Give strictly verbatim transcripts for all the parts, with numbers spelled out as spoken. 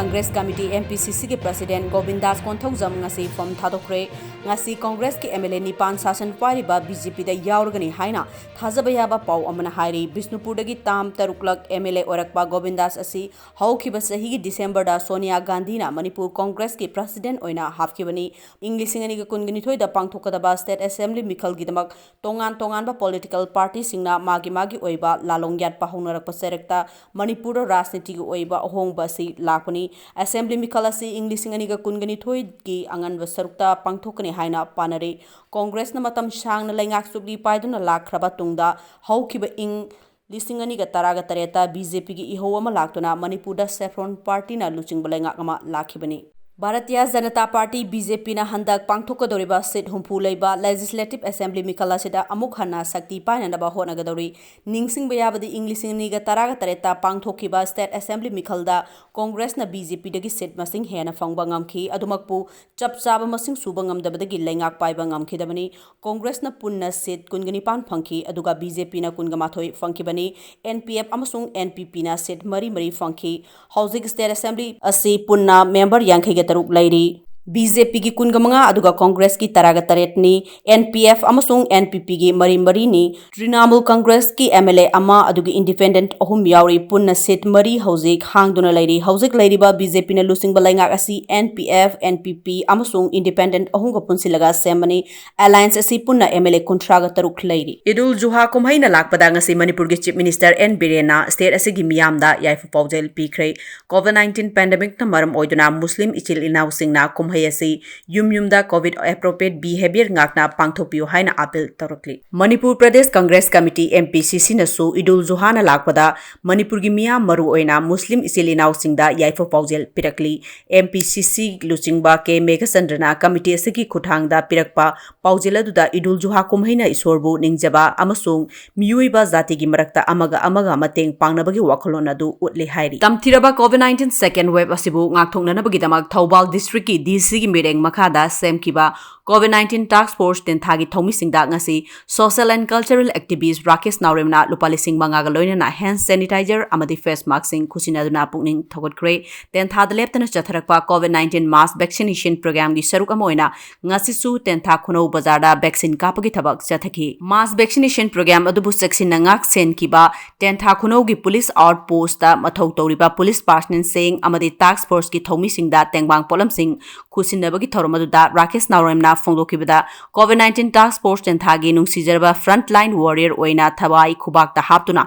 Congress Committee, M P C C ꯒꯤ President ꯒꯣꯕꯤꯟꯗꯥꯁ Konthoujam ꯉꯁꯤ ꯐꯝ ꯊꯥꯗꯣꯛꯈ꯭ꯔꯦ꯫ ꯉꯁꯤ Congress ꯀꯤ M L A ꯅꯤꯄꯥꯟ ꯁꯥꯁꯟ ꯄꯥꯏꯔꯤꯕ B J P ꯗ ꯌꯥꯎꯔꯒꯅꯤ ꯍꯥꯏꯅ ꯊꯥꯖꯕ ꯌꯥꯕ ꯄꯥꯎ ꯑꯃꯅ ꯍꯥꯏꯔꯤ꯫ ꯕꯤꯁꯅꯨꯄꯨꯔꯗꯒꯤ ꯇꯥꯝ ꯇꯔꯨꯛꯂꯛ M L A ꯑꯣꯏꯔꯛꯄ ꯒꯣꯕꯤꯟꯗꯥꯁ ꯑꯁꯤ ꯍꯧꯈꯤꯕ ꯆꯍꯤꯒꯤ December ꯗ ꯁꯣꯅꯤꯌꯥ ꯒꯥꯟꯙꯤꯅ ꯃꯅꯤꯄꯨꯔ Congress ꯀꯤ President ꯑꯣꯏꯅ ꯍꯥꯞꯈꯤꯕꯅꯤ꯫ ꯏꯪ ꯂꯤꯁꯤꯡ ꯑꯅꯤꯒ ꯀꯨꯟꯒꯅꯤꯊꯣꯏꯗ ꯄꯥꯡꯊꯣꯛꯀꯗꯕ State Assembly ꯃꯤꯈꯜꯒꯤꯗꯃꯛ ꯇꯣꯉꯥꯟ ꯇꯣꯉꯥꯟꯕ political party ꯁꯤꯡꯅ ꯃꯥꯒꯤ ꯃꯥꯒꯤ ꯑꯣꯏꯕ ꯂꯥꯂꯣꯡ ꯌꯥꯠꯄ ꯍꯧꯅꯔꯛꯄ ꯆꯩꯔꯛꯇ ꯃꯅꯤꯄꯨꯔꯗ ꯔꯥꯖꯅꯤꯇꯤꯒꯤ ꯑꯣꯏꯕ ꯑꯍꯣꯡꯕ ꯑꯁꯤ ꯂꯥꯛꯄꯅꯤ꯫ Assembly ꯃꯤꯈꯜ ꯑꯁꯤ ꯏꯪ ꯂꯤꯁꯤꯡ ꯑꯅꯤꯒ ꯀꯨꯟꯒꯅꯤꯊꯣꯏꯒꯤ ꯑꯉꯟꯕ ꯁꯔꯨꯛꯇ ꯄꯥꯡꯊꯣꯛꯀꯅꯤ ꯍꯥꯏꯅ ꯄꯥꯅꯔꯤ꯫ Congress ꯅ ꯃꯇꯝ ꯁꯥꯡꯅ ꯂꯩꯉꯥꯛ ꯆꯨꯞꯂꯤ ꯄꯥꯏꯗꯨꯅ ꯂꯥꯛꯈ꯭ꯔꯕ ꯇꯨꯡꯗ, ꯍꯧꯈꯤꯕ ꯏꯪ ꯂꯤꯁꯤꯡ ꯑꯅꯤꯒ ꯇꯔꯥꯒ ꯇꯔꯦꯠꯇ B J P ꯒꯤ ꯏꯍꯧ ꯑꯃ ꯂꯥꯛꯇꯨꯅ ꯃꯅꯤꯄꯨꯔꯗ Saffron Party ꯅ ꯂꯨꯆꯤꯡꯕ ꯂꯩꯉꯥꯛ ꯑꯃ ꯂꯥꯛꯈꯤꯕꯅꯤ꯫ Bharatiya Janata Party, B J P ꯅ ꯍꯟꯗꯛ ꯄꯥꯡꯊꯣꯛꯀꯗꯧꯔꯤꯕ seat ꯍꯨꯝꯐꯨ ꯂꯩꯕ Legislative Assembly ꯃꯤꯈꯜ ꯑꯁꯤꯗ ꯑꯃꯨꯛ ꯍꯟꯅ ꯁꯛꯇꯤ ꯄꯥꯏꯅꯅꯕ ꯍꯣꯠꯅꯒꯗꯧꯔꯤ꯫ ꯅꯤꯡꯁꯤꯡꯕ ꯌꯥꯕꯗꯤ, ꯏꯪ ꯂꯤꯁꯤꯡ ꯑꯅꯤꯒ ꯇꯔꯥꯒ ꯇꯔꯦꯠꯇ ꯄꯥꯡꯊꯣꯛꯈꯤꯕ State Assembly ꯃꯤꯈꯜꯗ Congress ꯅ B J P ꯗꯒꯤ seat ꯃꯁꯤꯡ ꯍꯦꯟꯅ ꯐꯪꯕ ꯉꯝꯈꯤ꯫ ꯑꯗꯨꯃꯛꯄꯨ, ꯆꯞ ꯆꯥꯕ ꯃꯁꯤꯡ ꯁꯨꯕ ꯉꯝꯗꯕꯗꯒꯤ ꯂꯩꯉꯥꯛ ꯄꯥꯏꯕ ꯉꯝꯈꯤꯗꯕꯅꯤ꯫ Congress ꯅ ꯄꯨꯟꯅ seat ꯀꯨꯟꯒ ꯅꯤꯄꯥꯟ ꯐꯪꯈꯤ, ꯑꯗꯨꯒ B J P ꯅ ꯀꯨꯟꯒ ꯃꯥꯊꯣꯏ ꯐꯪꯈꯤꯕꯅꯤ꯫ N P F ꯑꯃꯁꯨꯡ N P P ꯅ seat ꯃꯔꯤ ꯃꯔꯤ ꯐꯪꯈꯤ꯫ ꯍꯧꯖꯤꯛ State Assembly ꯑꯁꯤ ꯄꯨꯟꯅ member ꯌꯥꯡꯈꯩꯒ ꯇꯔꯨꯛ ꯂꯩꯔꯤ꯫ B J P ꯒꯤ ꯀꯨꯟꯒ ꯃꯉꯥ ꯑꯗꯨꯒ Congress ꯀꯤ ꯇꯔꯥꯒ ꯇꯔꯦꯠꯅꯤ꯫ N P F ꯑꯃꯁꯨꯡ N P P ꯒꯤ ꯃꯔꯤ ꯃꯔꯤꯅꯤ꯫ Trinamool Congress ꯀꯤ M L A ꯑꯃ ꯑꯗꯨꯒ independent ꯑꯍꯨꯝ ꯌꯥꯎꯔꯤ꯫ ꯄꯨꯟꯅ seat ꯃꯔꯤ ꯍꯧꯖꯤꯛ ꯍꯥꯡꯗꯨꯅ ꯂꯩꯔꯤ꯫ ꯍꯧꯖꯤꯛ ꯂꯩꯔꯤꯕ B J P ꯅ ꯂꯨꯆꯤꯡꯕ ꯂꯩꯉꯥꯛ ꯑꯁꯤ N P F, N P P ꯑꯃꯁꯨꯡ independent ꯑꯍꯨꯝꯒ ꯄꯨꯟꯁꯤꯜꯂꯒ ꯁꯦꯝꯕꯅꯤ꯫ Alliance ꯑꯁꯤ ꯄꯨꯟꯅ M L A ꯀꯨꯟꯊ꯭ꯔꯥꯒ ꯇꯔꯨꯛ ꯂꯩꯔꯤ꯫ Eid-ul-Zuha ꯀꯨꯝꯍꯩꯅ ꯂꯥꯛꯄꯗ ꯉꯁꯤ ꯃꯅꯤꯄꯨꯔꯒꯤ Chief Minister N Biren ꯅ state ꯑꯁꯤꯒꯤ ꯃꯤꯌꯥꯝꯗ ꯌꯥꯏꯐ ꯄꯥꯎꯖꯦꯜ ꯄꯤꯈ꯭ꯔꯦ꯫ COVID nineteen pandemic ꯅ ꯃꯔꯝ ꯑꯣꯏꯗꯨꯅ ꯃꯨꯁꯂꯤꯝ ꯏꯆꯤꯜ ꯏꯅꯥꯎꯁꯤꯡꯅ ꯀꯨꯝꯍꯩ ꯑꯁꯤ ꯌꯨꯝ ꯌꯨꯝꯗ COVID appropriate behaviour ꯉꯥꯛꯅ ꯄꯥꯡꯊꯣꯛꯄꯤꯌꯨ ꯍꯥꯏꯅ appeal ꯇꯧꯔꯛꯂꯤ꯫ Manipur Pradesh Congress Committee, M P C C ꯅꯁꯨ Eid-ul-Zuha ꯅ ꯂꯥꯛꯄꯗ ꯃꯅꯤꯄꯨꯔꯒꯤ ꯃꯤꯌꯥꯝ, ꯃꯔꯨꯑꯣꯏꯅ ꯃꯨꯁꯂꯤꯝ ꯏꯆꯤꯜ ꯏꯅꯥꯎꯁꯤꯡꯗ ꯌꯥꯏꯐ ꯄꯥꯎꯖꯦꯜ ꯄꯤꯔꯛꯂꯤ꯫ M P C C ꯂꯨꯆꯤꯡꯕ K ꯃꯦꯘꯆꯟꯗ꯭ꯔꯅ committee ꯑꯁꯤꯒꯤ ꯈꯨꯠꯊꯥꯡꯗ ꯄꯤꯔꯛꯄ ꯄꯥꯎꯖꯦꯜ ꯑꯗꯨꯗ Eid-ul-Zuha ꯀꯨꯝꯍꯩꯅ ꯏꯁꯣꯔꯕꯨ ꯅꯤꯡꯖꯕ ꯑꯃꯁꯨꯡ ꯃꯤꯑꯣꯏꯕ ꯖꯥꯇꯤꯒꯤ ꯃꯔꯛꯇ ꯑꯃꯒ ꯑꯃꯒ ꯃꯇꯦꯡ ꯄꯥꯡꯅꯕꯒꯤ ꯋꯥꯈꯜꯂꯣꯟ ꯑꯗꯨ ꯎꯠꯂꯤ ꯍꯥꯏꯔꯤ꯫ ꯇꯝꯊꯤꯔꯕ COVID nineteen second wave ꯑꯁꯤꯕꯨ ꯉꯥꯛꯊꯣꯛꯅꯅꯕꯒꯤꯗꯃꯛ ꯊꯧꯕꯥꯜ district ꯀꯤ D C ꯒꯤ ꯃꯤꯠꯌꯦꯡ ꯃꯈꯥꯗ ꯁꯦꯝꯈꯤꯕ COVID nineteen Task Force ꯇꯦꯟꯊꯥꯒꯤ ꯊꯧꯃꯤꯁꯤꯡꯗ ꯉꯁꯤ Social and Cultural Activist Rakesh ꯅꯥꯎꯔꯦꯝꯅ ꯂꯨꯄꯥ ꯂꯤꯁꯤꯡ ꯃꯉꯥꯒ ꯂꯣꯏꯅꯅ hand sanitizer ꯑꯃꯗꯤ face maskꯁꯤꯡ ꯈꯨꯠꯁꯤꯟꯅꯗꯨꯅ ꯄꯨꯛꯅꯤꯡ ꯊꯧꯒꯠꯈ꯭ꯔꯦ꯫ ꯇꯦꯟꯊꯥꯗ ꯂꯦꯞꯇꯅ ꯆꯠꯊꯔꯛꯄ COVID nineteen mass vaccination programꯒꯤ ꯁꯔꯨꯛ ꯑꯃ ꯑꯣꯏꯅ ꯉꯁꯤꯁꯨ ꯇꯦꯟꯊꯥ ꯈꯨꯅꯧ ꯕꯖꯥꯔꯗ vaccine ꯀꯥꯞꯄꯒꯤ ꯊꯕꯛ ꯆꯠꯊꯈꯤ꯫ Mass vaccination program ꯑꯗꯨꯕꯨ ꯆꯦꯛꯁꯤꯟꯅ ꯉꯥꯛ ꯁꯦꯟꯈꯤꯕ ꯇꯦꯟꯊꯥ ꯈꯨꯅꯧꯒꯤ police outpostꯇ ꯃꯊꯧ ꯇꯧꯔꯤꯕ police personnelꯁꯤꯡ ꯑꯃꯗꯤ task forceꯀꯤ ꯊꯧꯃꯤꯁꯤꯡꯗ ꯇꯦꯡꯕꯥꯡ ꯄꯣꯠꯂꯝꯁꯤꯡ ꯈꯨꯠꯁꯤꯟꯅꯕꯒꯤ ꯊꯧꯔꯝ ꯑꯗꯨꯗ Rakesh ꯅꯥꯎꯔꯦꯝꯅ ꯐꯣꯡꯗꯣꯛꯈꯤꯕꯗ, COVID nineteen Task Force ꯇꯦꯟꯊꯥꯒꯤ ꯅꯨꯡꯁꯤꯖꯔꯕ frontline warrior ꯑꯣꯏꯅ ꯊꯋꯥꯏ ꯈꯨꯕꯥꯛꯇ ꯍꯥꯞꯇꯨꯅ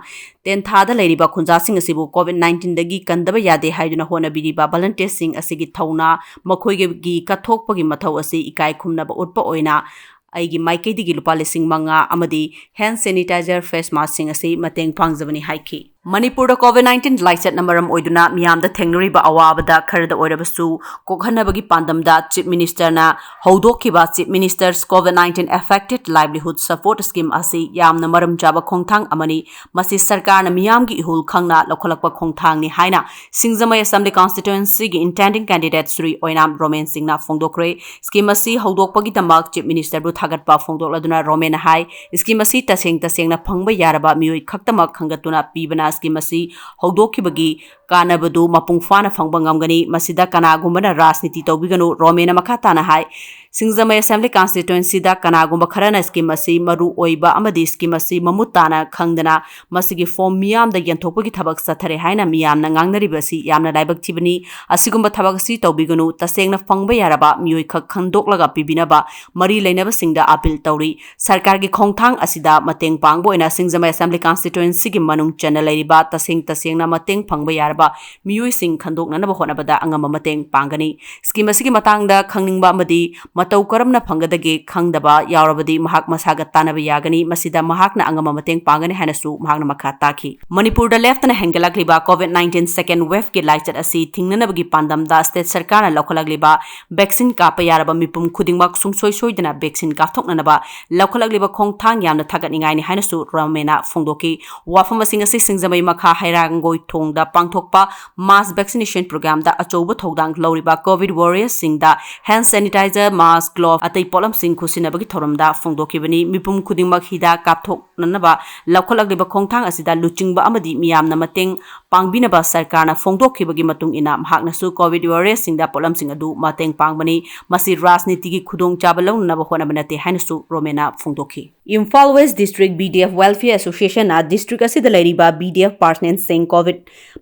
ꯇꯦꯟꯊꯥꯗ ꯂꯩꯔꯤꯕ ꯈꯨꯟꯖꯥꯁꯤꯡ ꯑꯁꯤꯕꯨ COVID nineteenꯗꯒꯤ ꯀꯟꯗꯕ ꯌꯥꯗꯦ ꯍꯥꯏꯗꯨꯅ ꯍꯣꯠꯅꯕꯤꯔꯤꯕ volunteerꯁꯤꯡ ꯑꯁꯤꯒꯤ ꯊꯧꯅꯥ, ꯃꯈꯣꯏꯒꯤ ꯀꯠꯊꯣꯛꯄꯒꯤ ꯃꯊꯧ ꯑꯁꯤ ꯏꯀꯥꯏ ꯈꯨꯝꯅꯕ ꯎꯠꯄ ꯑꯣꯏꯅ ꯑꯩꯒꯤ ꯃꯥꯏꯀꯩꯗꯒꯤ ꯂꯨꯄꯥ ꯂꯤꯁꯤꯡ ꯃꯉꯥ ꯑꯃꯗꯤ hand sanitizer, face maskꯁꯤꯡ ꯑꯁꯤ ꯃꯇꯦꯡ ꯄꯥꯡꯖꯕꯅꯤ ꯍꯥꯏꯈꯤ꯫ ꯃꯅꯤꯄꯨꯔꯗ COVID nineteen ꯂꯥꯏꯆꯠꯅ ꯃꯔꯝ ꯑꯣꯏꯗꯨꯅ ꯃꯤꯌꯥꯝꯗ ꯊꯦꯡꯅꯔꯤꯕ ꯑꯋꯥꯕꯗ ꯈꯔꯗ ꯑꯣꯏꯔꯕꯁꯨ ꯀꯣꯛꯍꯟꯅꯕꯒꯤ ꯄꯥꯟꯗꯝꯗ Chief Ministerꯅ ꯍꯧꯗꯣꯛꯈꯤꯕ Chief Minister's COVID nineteen Affected Livelihood Support Scheme ꯑꯁꯤ ꯌꯥꯝꯅ ꯃꯔꯝ ꯆꯥꯕ ꯈꯣꯡꯊꯥꯡ ꯑꯃꯅꯤ꯫ ꯃꯁꯤ ꯁꯔꯀꯥꯔꯅ ꯃꯤꯌꯥꯝꯒꯤ ꯏꯍꯨꯜ ꯈꯪꯅ ꯂꯧꯈꯠꯂꯛꯄ ꯈꯣꯡꯊꯥꯡꯅꯤ ꯍꯥꯏꯅ ꯁꯤꯡꯖꯃꯩ Assembly Constituencyꯒꯤ intending candidate ꯁ꯭ꯔꯤ ꯑꯣꯏꯅꯥꯝ ꯔꯣꯃꯦꯟ ꯁꯤꯡꯅ ꯐꯣꯡꯗꯣꯛꯈ꯭ꯔꯦ꯫ Scheme ꯑꯁꯤ ꯍꯧꯗꯣꯛꯄꯒꯤꯗꯃꯛ Chief Ministerꯕꯨ ꯊꯥꯒꯠꯄ ꯐꯣꯡꯗꯣꯛꯂꯗꯨꯅ ꯔꯣꯃꯦꯟꯅ ꯍꯥꯏ, scheme ꯑꯁꯤ ꯇꯁꯦꯡ ꯇꯁꯦꯡꯅ ꯐꯪꯕ ꯌꯥꯔꯕ ꯃꯤꯑꯣꯏ ꯈꯛꯇꯃꯛ ꯈꯟꯒꯠꯇꯨꯅ ꯄꯤꯕꯅ scheme ꯑꯁꯤ ꯍꯧꯗꯣꯛꯈꯤꯕꯒꯤ ꯀꯥꯟꯅꯕꯗꯨ ꯃꯄꯨꯡ ꯐꯥꯅ ꯐꯪꯕ ꯉꯝꯒꯅꯤ꯫ ꯃꯁꯤꯗ ꯀꯅꯥꯒꯨꯝꯕꯅ ꯔꯥꯖꯅꯤꯇꯤ ꯇꯧꯕꯤꯒꯅꯨ꯫ ꯔꯣꯃꯦꯟꯅ ꯃꯈꯥ ꯇꯥꯅ ꯍꯥꯏ, ꯁꯤꯡꯖꯃꯩ Assembly Constituencyꯗ ꯀꯅꯥꯒꯨꯝꯕ ꯈꯔꯅ scheme ꯑꯁꯤ ꯃꯔꯨ ꯑꯣꯏꯕ ꯑꯃꯗꯤ scheme ꯑꯁꯤ ꯃꯃꯨꯠ ꯇꯥꯅ ꯈꯪꯗꯅ ꯃꯁꯤꯒꯤ form ꯃꯤꯌꯥꯝꯗ ꯌꯦꯟꯊꯣꯛꯄꯒꯤ ꯊꯕꯛ ꯆꯠꯊꯔꯦ ꯍꯥꯏꯅ ꯃꯤꯌꯥꯝꯅ ꯉꯥꯡꯅꯔꯤꯕ ꯑꯁꯤ ꯌꯥꯝꯅ ꯂꯥꯏꯕꯛ ꯊꯤꯕꯅꯤ꯫ ꯑꯁꯤꯒꯨꯝꯕ ꯊꯕꯛ ꯑꯁꯤ ꯇꯧꯕꯤꯒꯅꯨ꯫ ꯇꯁꯦꯡꯅ ꯐꯪꯕ ꯌꯥꯔꯕ ꯃꯤꯑꯣꯏ ꯈꯛ ꯈꯟꯗꯣꯛꯂꯒ ꯄꯤꯕꯤꯅꯕ ꯃꯔꯤ ꯂꯩꯅꯕꯁꯤꯡꯗ appeal ꯇꯧꯔꯤ꯫ ꯁꯔꯀꯥꯔꯒꯤ ꯈꯣꯡꯊꯥꯡ ꯑꯁꯤꯗ ꯃꯇꯦꯡ ꯄꯥꯡꯕ ꯑꯣꯏꯅ ꯁꯤꯡꯖꯃꯩ Assembly Constituencyꯒꯤ ꯃꯅꯨꯡ ꯆꯟꯅ ꯂꯩꯔꯤꯕ ꯇꯁꯦꯡ ꯇꯁꯦꯡꯅ ꯃꯇꯦꯡ ꯐꯪꯕ ꯌꯥꯔꯕ ꯃꯤꯑꯣꯏꯁꯤꯡ ꯈꯟꯗꯣꯛꯅꯅꯕ ꯍꯣꯠꯅꯕꯗ ꯑꯉꯝꯕ ꯃꯇꯦꯡ ꯄꯥꯡꯒꯅꯤ꯫ Scheme ꯑꯁꯤꯒꯤ ꯃꯇꯥꯡꯗ ꯈꯪꯅꯤꯡꯕ ꯑꯃꯗꯤ ꯃꯇꯧ ꯀꯔꯝꯅ ꯐꯪꯒꯗꯒꯦ ꯈꯪꯗꯕ ꯌꯥꯎꯔꯕꯗꯤ ꯃꯍꯥꯛ ꯃꯁꯥꯒ ꯇꯥꯟꯅꯕ ꯌꯥꯒꯅꯤ꯫ ꯃꯁꯤꯗ ꯃꯍꯥꯛꯅ ꯑꯉꯝꯕ ꯃꯇꯦꯡ ꯄꯥꯡꯒꯅꯤ ꯍꯥꯏꯅꯁꯨ ꯃꯍꯥꯛꯅ ꯃꯈꯥ ꯇꯥꯈꯤ꯫ ꯃꯅꯤꯄꯨꯔꯗ ꯂꯦꯞꯇꯅ ꯍꯦꯟꯒꯠꯂꯛꯂꯤꯕ COVID nineteen second waveꯀꯤ ꯂꯥꯏꯆꯠ ꯑꯁꯤ ꯊꯤꯡꯅꯅꯕꯒꯤ ꯄꯥꯟꯗꯝꯗ state ꯁꯔꯀꯥꯔꯅ ꯂꯧꯈꯠꯂꯛꯂꯤꯕ vaccine ꯀꯥꯞꯄ ꯌꯥꯔꯕ ꯃꯤꯄꯨꯝ ꯈꯨꯗꯤꯡꯃꯛ ꯁꯨꯡꯁꯣꯏ ꯁꯣꯏꯗꯅ vaccine ꯀꯥꯞꯊꯣꯛꯅꯅꯕ ꯂꯧꯈꯠꯂꯛꯂꯤꯕ ꯈꯣꯡꯊꯥꯡ ꯌꯥꯝꯅ ꯊꯥꯒꯠꯅꯤꯡꯉꯥꯏꯅꯤ ꯍꯥꯏꯅꯁꯨ ꯔꯣꯃꯦꯟꯅ ꯐꯣꯡꯗꯣꯛꯈꯤ꯫ ꯋꯥꯐꯝꯁꯤꯡ ꯑꯁꯤ ꯁꯤꯡꯖꯃꯩ ꯃꯈꯥ ꯍꯩꯔꯥꯡꯒꯣꯏ ꯊꯣꯡꯗ ꯄꯥꯡꯊꯣꯛꯄ mass vaccination programꯗ ꯑꯆꯧꯕ ꯊꯧꯗꯥꯡ ꯂꯧꯔꯤꯕ COVID warriorsꯁꯤꯡꯗ hand sanitizer, mask mask, glove, ꯑꯇꯩ ꯄꯣꯠꯂꯝꯁꯤꯡ ꯈꯨꯠꯁꯤꯟꯅꯕꯒꯤ ꯊꯧꯔꯝꯗ ꯐꯣꯡꯗꯣꯛꯈꯤꯕꯅꯤ꯫ ꯃꯤꯄꯨꯝ ꯈꯨꯗꯤꯡꯃꯛ ꯍꯤꯗꯥꯛ ꯀꯥꯞꯊꯣꯛꯅꯅꯕ ꯂꯧꯈꯠꯂꯛꯂꯤꯕ ꯈꯣꯡꯊꯥꯡ ꯑꯁꯤꯗ ꯂꯨꯆꯤꯡꯕ ꯑꯃꯗꯤ ꯃꯤꯌꯥꯝꯅ ꯃꯇꯦꯡ ꯄꯥꯡꯕꯤꯅꯕ ꯁꯔꯀꯥꯔꯅ ꯐꯣꯡꯗꯣꯛꯈꯤꯕꯒꯤ ꯃꯇꯨꯡ ꯏꯟꯅ ꯃꯍꯥꯛꯅꯁꯨ COVID warriorꯁꯤꯡꯗ ꯄꯣꯠꯂꯝꯁꯤꯡ ꯑꯗꯨ ꯃꯇꯦꯡ ꯄꯥꯡꯕꯅꯤ꯫ ꯃꯁꯤ ꯔꯥꯖꯅꯤꯇꯤꯒꯤ ꯈꯨꯗꯣꯡꯆꯥꯕ ꯂꯧꯅꯅꯕ ꯍꯣꯠꯅꯕ ꯅꯠꯇꯦ ꯍꯥꯏꯅꯁꯨ ꯔꯣꯃꯦꯅ ꯐꯣꯡꯗꯣꯛꯈꯤ꯫ Imphal West District BDF Welfare Associationꯅ district ꯑꯁꯤꯗ ꯂꯩꯔꯤꯕ BDF personnelꯁꯤꯡ COVID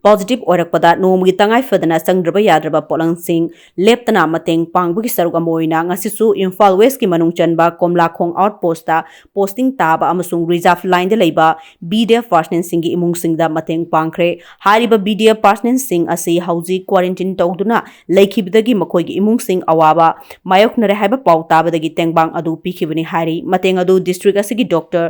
positive ꯑꯣꯏꯔꯛꯄꯗ ꯅꯣꯡꯃꯒꯤ ꯇꯉꯥꯏ ꯐꯗꯅ ꯆꯪꯗ꯭ꯔꯕ ꯌꯥꯗ꯭ꯔꯕ ꯄꯣꯠꯂꯝꯁꯤꯡ ꯂꯦꯞꯇꯅ ꯃꯇꯦꯡ ꯄꯥꯡꯕꯒꯤ ꯁꯔꯨꯛ ꯑꯃ ꯑꯣꯏꯅ ꯉꯁꯤꯁꯨ ꯏꯝꯐꯥꯜ ꯋꯦꯁꯀꯤ ꯃꯅꯨꯡ ꯆꯟꯕ ꯀꯣꯝꯂꯥꯈꯣꯡ outpostꯇ posting ꯇꯥꯕ ꯑꯃꯁꯨꯡ reserve lineꯗ ꯂꯩꯕ BDF personnelꯁꯤꯡꯒꯤ ꯏꯃꯨꯡꯁꯤꯡꯗ ꯃꯇꯦꯡ ꯄꯥꯡꯈ꯭ꯔꯦ꯫ ꯍꯥꯏꯔꯤꯕ BDF personnelꯁꯤꯡ ꯑꯁꯤ ꯍꯧꯖꯤꯛ quarantine ꯇꯧꯗꯨꯅ ꯂꯩꯈꯤꯕꯗꯒꯤ ꯃꯈꯣꯏꯒꯤ ꯏꯃꯨꯡꯁꯤꯡ ꯑꯋꯥꯕ ꯃꯥꯌꯣꯛꯅꯔꯦ ꯍꯥꯏꯕ ꯄꯥꯎ ꯇꯥꯕꯗꯒꯤ ꯇꯦꯡꯕꯥꯡ ꯑꯗꯨ ꯄꯤꯈꯤꯕꯅꯤ ꯍꯥꯏꯔꯤ꯫ ꯃꯇꯦꯡ ꯑꯗꯨ district ꯑꯁꯤꯒꯤ doctor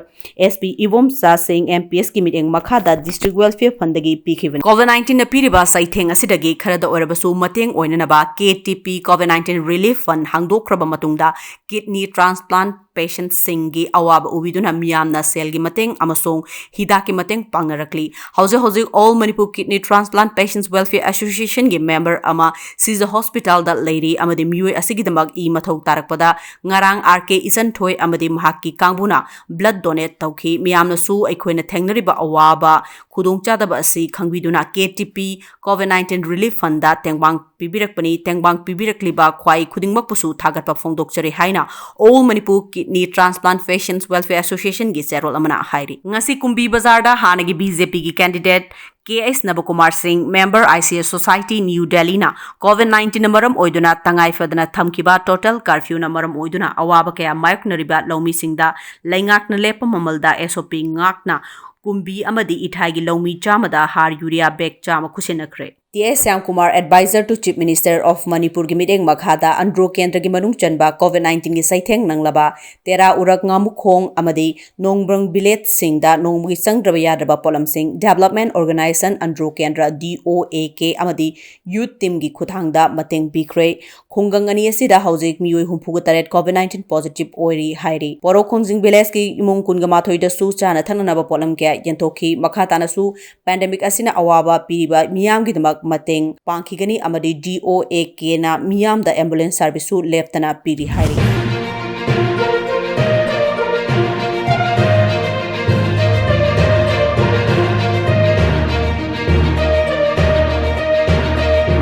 SP ꯏꯕꯣꯝꯆꯥ ꯁꯤꯡ MPSꯀꯤ ꯃꯤꯠꯌꯦꯡ ꯃꯈꯥꯗ District Welfare Fundꯗꯒꯤ ꯄꯤꯈꯤꯕꯅꯤ꯫ COVID nineteenꯅ ꯄꯤꯔꯤꯕ ꯆꯩꯊꯦꯡ ꯑꯁꯤꯗꯒꯤ ꯈꯔꯗ ꯑꯣꯏꯔꯕꯁꯨ ꯃꯇꯦꯡ ꯑꯣꯏꯅꯅꯕ KTP COVID nineteen Relief Fund ꯍꯥꯡꯗꯣꯛꯈ꯭ꯔꯕ ꯃꯇꯨꯡꯗ kidney transplant patientꯁꯤꯡꯒꯤ ꯑꯋꯥꯕ ꯎꯕꯤꯗꯨꯅ ꯃꯤꯌꯥꯝꯅ ꯁꯦꯜꯒꯤ ꯃꯇꯦꯡ ꯑꯃꯁꯨꯡ ꯍꯤꯗꯥꯛꯀꯤ ꯃꯇꯦꯡ ꯄꯥꯡꯅꯔꯛꯂꯤ꯫ ꯍꯧꯖꯤꯛ ꯍꯧꯖꯤꯛ All Manipur Kidney Transplant Patients Welfare Associationꯒꯤ member ꯑꯃ ꯁꯤꯖ hospitalꯗ ꯂꯩꯔꯤ ꯑꯃꯗꯤ ꯃꯤꯑꯣꯏ ꯑꯁꯤꯒꯤꯗꯃꯛ ꯏ ꯃꯊꯧ ꯇꯥꯔꯛꯄꯗ ꯉꯔꯥꯡ RK ꯏꯆꯟꯊꯣꯏ ꯑꯃꯗꯤ ꯃꯍꯥꯛꯀꯤ ꯀꯥꯡꯕꯨꯅ blood donate ꯇꯧꯈꯤ꯫ ꯃꯤꯌꯥꯝꯅꯁꯨ ꯑꯩꯈꯣꯏꯅ ꯊꯦꯡꯅꯔꯤꯕ ꯑꯋꯥꯕ ꯈꯨꯗꯣꯡꯆꯥꯗꯕ ꯑꯁꯤ ꯈꯪꯕꯤꯗꯨꯅ KTP COVID nineteen Relief Fundꯗ ꯇꯦꯡꯕꯥꯡ ꯄꯤꯕꯤꯔꯛꯄꯅꯤ꯫ ꯇꯦꯡꯕꯥꯡ ꯄꯤꯕꯤꯔꯛꯂꯤꯕ ꯈ꯭ꯋꯥꯏ ꯈꯨꯗꯤꯡꯃꯛꯄꯨꯁꯨ ꯊꯥꯒꯠꯄ ꯐꯣꯡꯗꯣꯛꯆꯔꯤ ꯍꯥꯏꯅ All Manipur Kidney Transplant Patients Welfare Associationꯒꯤ ꯆꯦꯔꯣꯜ ꯑꯃꯅ ꯍꯥꯏꯔꯤ꯫ ꯉꯁꯤ ꯀꯨꯝꯕꯤ ꯕꯖꯥꯔꯗ ꯍꯥꯟꯅꯒꯤ BJPꯒꯤ candidate K H ꯅꯕꯀꯨꯃꯥꯔ ꯁꯤꯡ, member ICS Society New Delhiꯅ COVID nineteenꯅ ꯃꯔꯝ ꯑꯣꯏꯗꯨꯅ ꯇꯉꯥꯏ ꯐꯗꯅ ꯊꯝꯈꯤꯕ total curfewꯅ ꯃꯔꯝ ꯑꯣꯏꯗꯨꯅ ꯑꯋꯥꯕ ꯀꯌꯥ ꯃꯥꯌꯣꯛꯅꯔꯤꯕ ꯂꯧꯃꯤꯁꯤꯡꯗ ꯂꯩꯉꯥꯛꯅ ꯂꯦꯞꯄ ꯃꯃꯜꯗ SOP ꯉꯥꯛꯅ ꯀꯨꯝꯕꯤ ꯑꯃꯗꯤ ꯏꯊꯥꯏꯒꯤ ꯂꯧꯃꯤ ꯆꯥꯝꯃꯗ ꯍꯥꯔ ꯌꯨꯔꯤꯌꯥ bag ꯆꯥꯝꯃ ꯈꯨꯠꯁꯤꯟꯅꯈ꯭ꯔꯦ꯫ T S Shyamkumar, Advisor to Chief Minister of Manipurꯒꯤ ꯃꯤꯠꯌꯦꯡ ꯃꯈꯥꯗ ꯑꯟꯗ꯭ꯔꯣ ꯀꯦꯟꯗ꯭ꯔꯒꯤ ꯃꯅꯨꯡ ꯆꯟꯕ COVID nineteenꯒꯤ ꯆꯩꯊꯦꯡ ꯅꯪꯂꯕ ꯇꯦꯔꯥ ꯎꯔꯛ, ꯉꯥꯃꯨꯈꯣꯡ ꯑꯃꯗꯤ ꯅꯣꯡꯕ꯭ꯔꯪ villageꯁꯤꯡꯗ ꯅꯣꯡꯃꯒꯤ ꯆꯪꯗ꯭ꯔꯕ ꯌꯥꯗ꯭ꯔꯕ ꯄꯣꯠꯂꯝꯁꯤꯡ Development Organisation ꯑꯟꯗ꯭ꯔꯣ ꯀꯦꯟꯗ꯭ꯔ, DOAK ꯑꯃꯗꯤ youth teamꯒꯤ ꯈꯨꯠꯊꯥꯡꯗ ꯃꯇꯦꯡ ꯄꯤꯈ꯭ꯔꯦ꯫ ꯈꯨꯡꯒꯪ ꯑꯅꯤ ꯑꯁꯤꯗ ꯍꯧꯖꯤꯛ ꯃꯤꯑꯣꯏ ꯍꯨꯝꯐꯨꯒ ꯇꯔꯦꯠ COVID nineteen positive ꯑꯣꯏꯔꯤ ꯍꯥꯏꯔꯤ꯫ ꯄꯣꯔꯣꯛ ꯈꯣꯡꯖꯤꯡ villageꯀꯤ ꯏꯃꯨꯡ ꯀꯨꯟꯒ ꯃꯥꯊꯣꯏꯗꯁꯨ ꯆꯥꯅ ꯊꯛꯅꯅꯕ ꯄꯣꯠꯂꯝ ꯀꯌꯥ ꯌꯦꯟꯊꯣꯛꯈꯤ꯫ ꯃꯈꯥ ꯇꯥꯅꯁꯨ pandemic ꯑꯁꯤꯅ ꯑꯋꯥꯕ ꯄꯤꯔꯤꯕ ꯃꯤꯌꯥꯝꯒꯤꯗꯃꯛ ꯃꯇꯦꯡ ꯄꯥꯡꯈꯤꯒꯅꯤ ꯑꯃꯗꯤ D O A K ꯅ ꯃꯤꯌꯥꯝꯗ ambulance service ꯁꯨ ꯂꯦꯞꯇꯅ ꯄꯤꯔꯤ ꯍꯥꯏꯔꯤ꯫